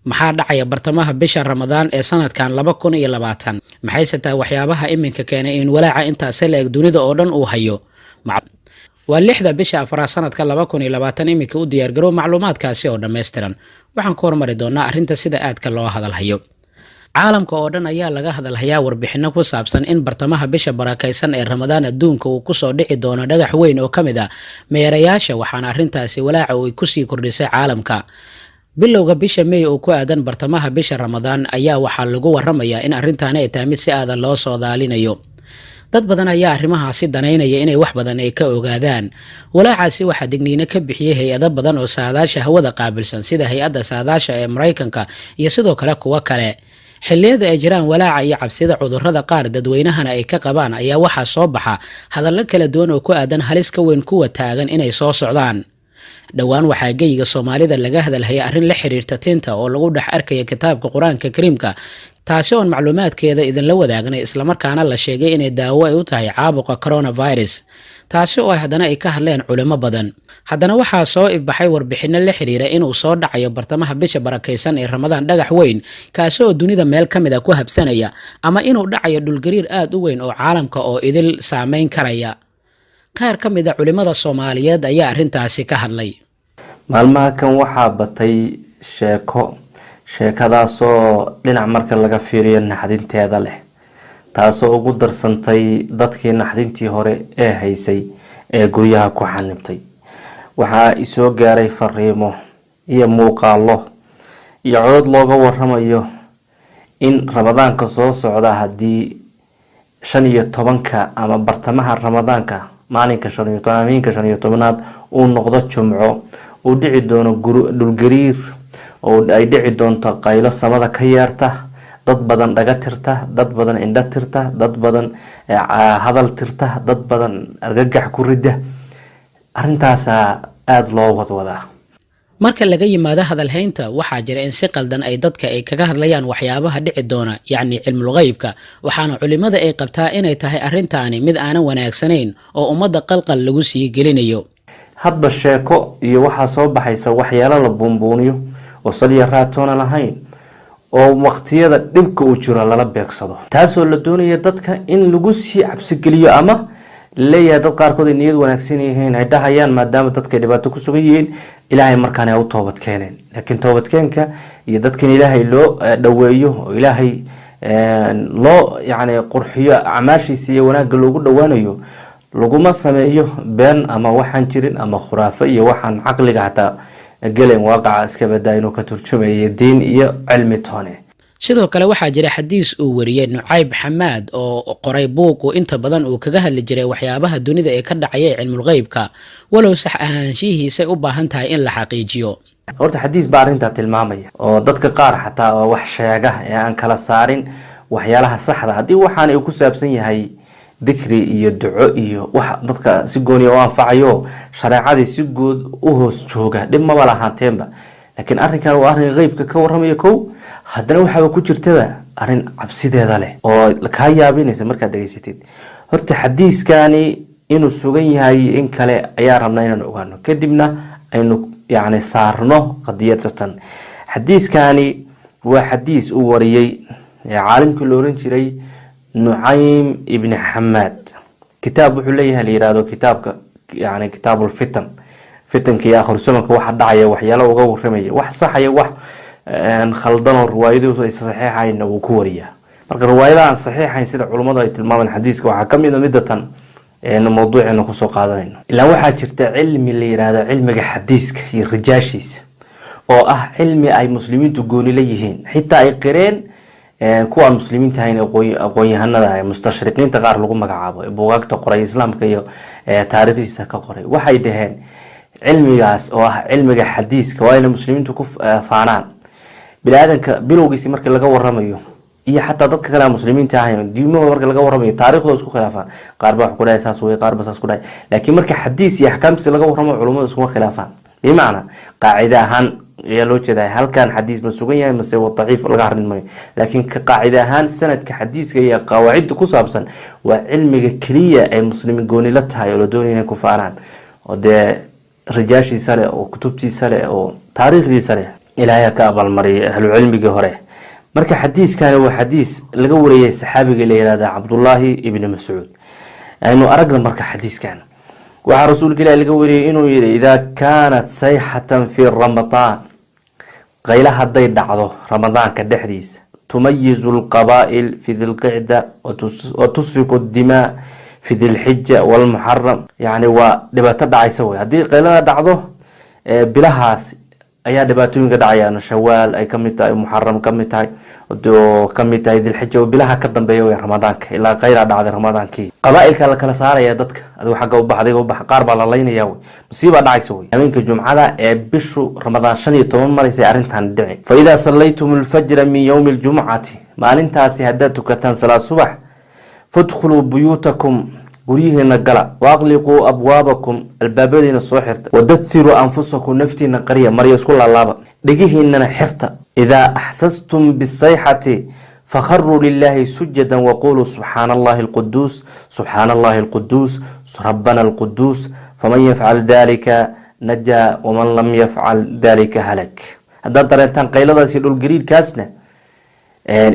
Maxaa dhacaya bartamaha bisha Ramadaan ee sanadkan 2020? Maxayse tahay waxyaabaha iminka keenay in walaaca intaasi la eg dunida oo dhan uu hayo? Waa 6da bisha afraad sanadka 2020. Iminka u diyaargarow macluumaadkaasi oo dhammaystiran. Waxaan ku hormari doonaa arrinta sida aadka loo hadalhayo. Caalamka oo dhan ayaa laga hadalhayaa warbixino ku saabsan in bartamaha bisha barakaysan ee Ramadaan adduunka uu kusoo dhici doono dhagax weyn oo ka mid ah meerayaasha, waxaana arrintaasi walaaca ay kusii kordhisay caalamka. Bilowga bisha Mey oo ku aadan bartamaha bisha Ramadaan ayaa waxaa lagu waramayaa in arrintaani ay tahay mid si aadan loo soodaalinayo. Dad badan ayaa arrimahaasi danaynaya inay wax badan ay ka ogaadaan. Walaacaasi waxaa digniino ka bixiyey hay-ado badan oo saadaasha hawada qaabilsan, sida Hay-adda Saadaasha ee Maraykanka iyo sidoo kale kuwo kale. Xilliyada ay jiraan walaaca iyo cabsida cudurrada qaar dadweynahana ay ka qabaan ayaa waxaa soo baxa hadallo kala duwan oo ku aadan halis ka weyn kuwa taagan inay soo socdaan. Dhowaan waxaa geyiga Soomaalida laga hadalhayay arrin la xiriirta tinta oo lagu dhex arkaya kitaabka Qur-aanka Kariimka, taasi oon macluumaadkeeda idinla wadaagnay, islamarkaana la sheegay inay daawo ay u tahay caabuqa coronavirus, taasi oo haddana ay ka hadleen culimo badan. Haddana waxaa soo ifbaxay warbixino la xiriira inuu soo dhacayo bartamaha bisha barakaysan ee Ramadaan dhagax weyn, kaasi oo dunida meel ka mid a ku habsanaya, ama inuu dhacayo dhulgariir aad u weyn oo caalamka oo idil saameyn karaya. Qaar ka mid a culimada Soomaaliyeed ayaa arrintaasi ka hadlay. Maalmaha kan waxaa batay sheeko, sheekadaasoo dhinac marka laga fiiriyo naxdinteeda leh, taasoo ugu darsantay dadkii naxdintii hore ee haysay ee guryaha ku xanibtay. Waxaa isoo gaaray fariimo iyo muuqaalo iyo codod looga waramayo in Ramadaanka soo socda, haddii 15-ka ama bartamaha Ramadaanka, maalinka 15, amiinka 15aad uu noqdo Jumco, uu dhici doono dhulgariir oo ay dhici doonto qaylo samada ka yeerta, dad badan dhaga tirta, dad badan indho tirta, dad badan hadal tirta, dad badan argagax ku rida. Arrintaasaa aada loo wadwadaa. Marka laga yimaado hadalhaynta, waxaa jira in si qaldan ay dadka ay kaga hadlayaan waxyaabaha dhici doona, yacni cilmulgheybka, waxaana culimmada ay qabtaa inay tahay arrintaani mid aanan wanaagsanayn oo ummadda qalqal lagu sii gelinayo. Hadba sheeko iyo waxaa soo baxaysa waxyaalo la buunbuuniyo oo saliya raatoona lahayn, oo waqtiyada dhibka uu jiro lala beegsado, taasoo la doonaya dadka in lagu sii cabsigeliyo, ama leeyahay dad qaarkood ay niyad wanaagsan yihiin, ay dhahayaan maadaama dadka dhibaato ku sugan yihiin, Ilaahay markaan ay u toobad keeneen. Laakiin toobadkeenka iyo dadkan Ilaahay loo dhoweeyo oo Ilaahay loo yacni qurxiyo acmaashiisa iyo wanaagga loogu dhowaanayo laguma sameeyo been ama waxaan jirin ama khuraafo iyo waxaan caqliga xataa gelen, waaqaca iska badaa inuu ka turjumayo diin iyo cilmi toone. Sidoo kale waxaa jira xadiis uu wariyey Nucayb Xamaad oo qoray buug uu inta badan uu kaga hadli jiray waxyaabaha dunida ee ka dhacaya ee cilmulgheybka, walow sax ahaanshihiisay u baahan tahay in la xaqiijiyo. Horta xadiis baa arrintaa tilmaamaya, oo dadka qaar xataa oo wax sheega ee aan kala saarin waxyaalaha saxda, haddii waxaan uu ku saabsan yahay dikri iyo duco iyo wax dadka si gooniya u anfacayo, shareecadii si guud u hoos jooga, dhib maba lahaanteenba. Laakiin arrinkan waa arrin qeybka ka warramaya kow. Haddana waxaaba ku jirtaba arrin cabsideeda leh oo kaa yaabinaysa markaad dhegeysatid. Horta xadiiskani inuu sugan yahay in kale ayaa rabnaa inaan ogaano, kadibna aynu yacni saarno qadiyadatan. Xadiiskani waa xadiis uu wariyey caalimkii la oran jiray Nucaym ibni Xamaad. Kitaab wuxuu leeyahay la yihahdo kitaabka yani Kitaabulfitan, fitanka iyo akhirsamanka waxa dhacaya waxyaalo uga waramaya, wax saxaya, wax khaldanoo riwaayadiisu ay saxiixaynna wuu ku wariyaa. Marka riwaayadaha aan saxiixayn, sida culummadu ay tilmaamaan, xadiiska waxaa ka mid a midda tan eenu mawduuceena kusoo qaadanayno. Ilaa waxaa jirta cilmi la yihahdo cilmiga xadiiska iyo rijaashiisa, oo ah cilmi ay muslimiintu gooni la yihiin, xitaa ay qireen kuwa aan muslimiinta ahayn, aqoon-yahanada mustashriqiinta qaar lagu magacaabo ee buugaagta qoray, islaamka iyo taariikhdiisa ka qoray. Waxay dhaheen cilmigaas oo ah cilmiga xadiiska waa inay muslimiintu ku faanaan. Bini aadanka bilowgiisi markii laga waramayo iyo xataa dadka kale aan muslimiinta ahayn diimahooda marka laga waramayo, taariikhdooda isku khilaafaan. Qaar ba wax ku dhahay saas wey, qaar ba saas ku dhahay. Laakiin marka xadiis iyo axkaamtiisa laga warramo, culummadu iskuma khilaafaan. Bimacnaa qaacide ahaan ayaa loo jeedaa halkan xadiis ma sugan yahay mase wa daciif laga hadli mayo, laakiin ka qaacide ahaan sanadka xadiiska iyo qawaacidda ku saabsan waa cilmiga keliya ay muslimiin gooni la tahay oo la doonaya inay ku faanaan, oo dee rijaashiisa leh, oo kutubtiisa leh, oo taariikhdiisa leh. Ilaahay ha ka abaalmariyay ahlu cilmigii hore. Marka xadiiskani waa xadiis laga wariyay saxaabiga la yihahda Cabdullaahi ibni Mascuud. Aynu aragna marka xadiiskan. Waxaa rasuulka Ilahi laga wariyay inuu yihi: "Idaa kaanat sayxatan fi Ramadaan", qayla hadday dhacdo Ramadaanka dhexdiisa, "tumayizu alqabaa'il fi Dilqicda wa tusfiku dimaa fi Dilxija walmuxaram". Yani waa dhibaato dhacaysa wey. Haddii qaylada dhacdo bilahaas ayaa dhibaatooyinka dhacayaan, Shawaal ay kamid tahay, Muxaram kamid tahay, oo kamid tahay Dilxija, oo bilaha ka dambeeya wey Ramadaanka. Ilaa qaylaa dhacday Ramadaankii, qabaailka la kala saaraya dadka, adigu xagga ubax, adiga ubax, qaar baa la laynaya wey, musiibaa dhacaysa wey. Habeenka Jumcada ee bishu Ramadaan 15 maraysa arrintan dhici. "Fa idaa sallaytum alfajra min yowmi aljumcati", maalintaasi haddaad tukataan salaad subax, "fadkhuluu buyuutakum", guryihiina gala, "waaqliquu abwaabakum", albaabadiina soo xirta, "wadathiruu anfusakum", naftiina qariya, maryo isku laalaaba, dhegihiinana xirta. "Idaa axsastum bisayxati fakharuu lilaahi sujadan waquluu subxaana allahi alquduus, subxaana allahi alquduus, rabbana alquduus. Faman yafcal dalika najaa, waman lam yafcal dalika halak." Haddaad dareentaan qayladaas iyo dhulgariirkaasna,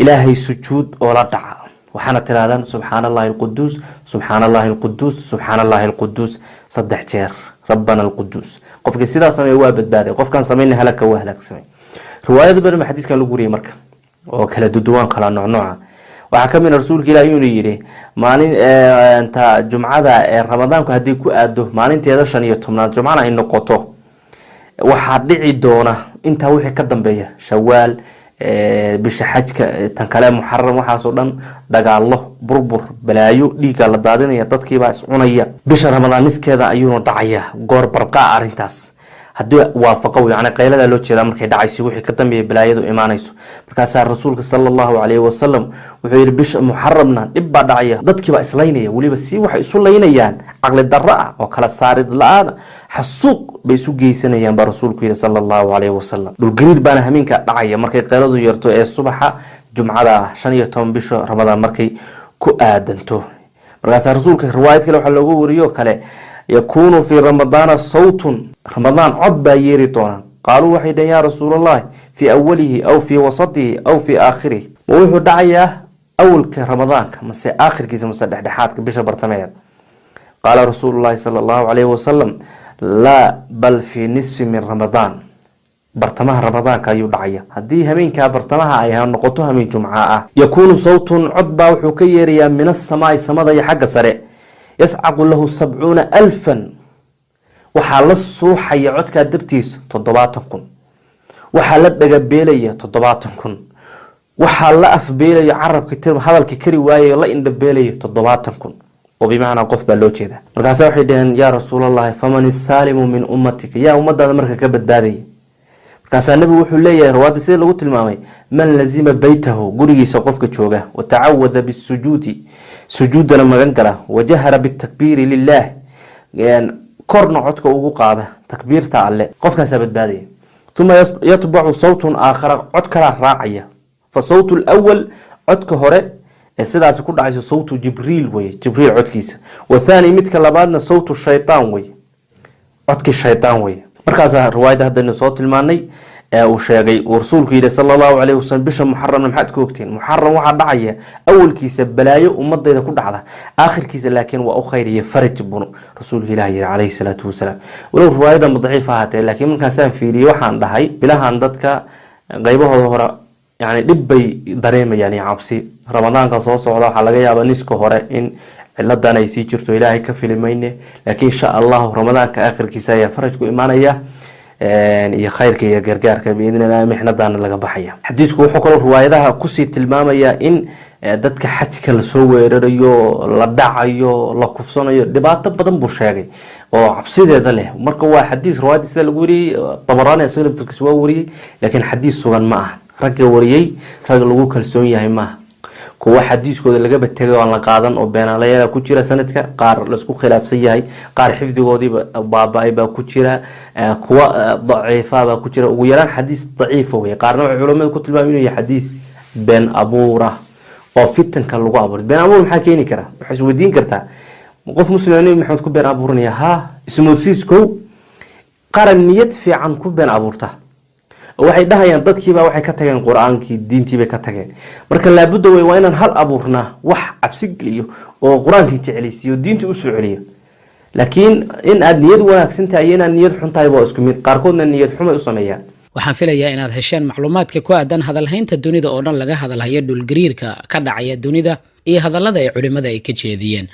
Ilaahay sujuud oo la dhaca, waxaana tirahdaan "subxaana allahi alquduus, subxaana allahi alquduus, subxaana allahi alquduus" saddex jeer, "rabbana alquduus". Qofkii sidaa sameeya waa badbaaday, qofkaan samayna halaka, waa halaagsamay. Riwaayada badan xadiiskan lagu wariyay marka oo kala duduwan, kala noocnooca. Waxaa kamid a rasuulka Ilahi inuu yidhi: maalin ta Jumcada ee Ramadaanku haddii ku aado maalinteeda 15aad, Jumcana ay noqoto, waxaa dhici doona intaa wixii ka dambeeya, Shawaal, bisha xajka, tan kale Muxaram, waxaasoo dhan dagaalo, burbur, balaayo, dhiiggaa la daadinaya, dadkiibaa iscunaya. Bisha Ramadaan niskeeda ayuuna dhacaya goor barqaa arrintaas haddii waafaqo. Yani qayladaa loo jeedaa markay dhacayso, wixii ka dambeeya balaayadu imaanayso. Markaasaa rasuulka sala allahu calayhi wasalam wuxuu yihi: bisha Muxaramna dhib baa dhacaya, dadkiibaa islaynaya, weliba si waxay isu laynayaan caqli darro ah oo kala saarid la-aan, xasuuq bay isu geysanayaan baa rasuulku yihi sala allahu calayhi wasalam. Dhulgariir baana hameenka dhacaya markay qayladu yarto ee subaxa Jumcada ah, 15 bisha Ramadaan markay ku aadanto. Markaasaa rasuulka riwaayad kale waxaa loogu wariyo kale: "Yakuunu fii Ramadaana sawtun", Ramadaan cod baa yeeri doona. Qaaluu, waxay dhaheen: "Yaa Rasuulallahi, fii awalihi aw fii wasatihi aw fii aakhirihi?" Ma wuxuu dhacayaa awalka Ramadaanka, mase aakhirkiisa, mase dhexdhexaadka bisha bartamaheeda? Qaala rasuulu llahi sala allahu calayhi wasalam: "Laa, bal fii nisfi min Ramadaan." Bartamaha Ramadaanka ayuu dhacaya haddii habeenkaa bartamaha ay noqoto habeen Jumca ah. "Yakuunu sawtun", cod baa wuxuu ka yeerayaa, "min asamaai", samada iyo xagga sare, "yascaqu lahu 70,000", waxaa la suuxaya codkaa dartiisa 70,000, waxaa la dhagabeelaya 70,000, waxaa la afbeelaya, carabka hadalka kari waayay, la indhabeelaya 70,000, oo bimacnaa qof baa loo jeedaa. Markaasa waxay dhaheen: "Yaa Rasuulallahi, faman isaalimu min ummatika?" Yaa ummadaada marka ka badbaadaya? Markaasaa nebigu wuxuu leeyahay, rawaadda sida lagu tilmaamay: "Man lazima beytahu", gurigiisa qofka jooga, "watacawada bisujuudi", sujuuddana magan gala, "wajahara bitakbiiri lilah", korna codka ugu qaada takbiirta Alle, qofkaasaa badbaadaya. "Uma yatbacu sawtun aakhara", cod kalaa raacaya. "Fa sawtu lwal", codka hore ee sidaasi ku dhacayso, "sawtu Jibriil" wey, Jibriil codkiisa. "Wathaani", midka labaadna, "sawtu shaytaan" wey, codkii shaytaan wey. Markaasaa riwaayadda haddaynu soo tilmaanay ee uu sheegay uu rasuulku yidhi sala allahu calayhi wasalam: bisha Muxaramna maxaad ka ogtiin? Muxaram waxaa dhacaya awalkiisa balaayo ummadayda ku dhacda, aakhirkiisa laakiin waa u khayr iyo faraj, bunu rasuulka Ilaah yihi calayhi salaatu wasalaam. Walow riwaayada daciif ahaatee, laakiin markaasaan fiiriyey waxaan dhahay bilahan dadka qaybahooda hore yani dhib bay dareemayaan iyo cabsi. Ramadaanka soo socda waxaa laga yaabaa niska hore in ciladan ay sii jirto, Ilaahay ka fili mayne, laakiin insha allahu Ramadaanka aakhirkiisa ayaa farajku imaanaya iyo khayrka iyo gargaarka biidn illah, mixnadaana laga baxaya. Xadiisku wuxuu kaloo riwaayadaha kusii tilmaamaya in dadka xajka lasoo weerarayo, la dhacayo, la kufsanayo, dhibaato badan buu sheegay oo cabsideeda leh. Marka waa xadiis riwaayadda sida lagu wariyey, Dabaraani isaga laftirkiisa waa wariyey, laakiin xadiis sugan ma aha. Ragga wariyey rag lagu kalsoon yahay maaha, kuwa xadiiskooda lagaba tegay oo aan la qaadan oo beenaalayaala ku jira sanadka, qaar laisku khilaafsan yahay, qaar xifdigoodiiba baaba-ay baa ku jira, kuwa daciifa baa ku jira. Ugu yaraan xadiis daciifa wey. Qaarna waxay culamadu ku tilmaamay inuu yahay xadiis been abuura oo fitanka lagu abuuray. Been abuur maxaa keeni kara? Waxay isweydiin kartaa: qof muslima Nebi Maxamed ku been abuuranaya? Haa, ismoodsiis kow, qaran niyad fiican ku been abuurta. Oo waxay dhahayaan dadkiibaa waxay ka tageen Qur-aankii, diintiibay ka tageen. Marka laabudda wey waa inaan hal abuurnaa wax cabsi geliyo oo Qur-aankii jeclaysiiyo, diintii usoo celiyo. Laakiin in aad niyad wanaagsan tahay iyo inaad niyad xun tahay waa isku mid. Qaarkoodna niyad xumay u sameeyaan. Waxaan filayaa inaad hesheen macluumaadka ku aadan hadalhaynta dunida oo dhan laga hadalhayo dhulgariirka ka dhacaya dunida iyo hadallada ay culimmada ay ka jeediyeen.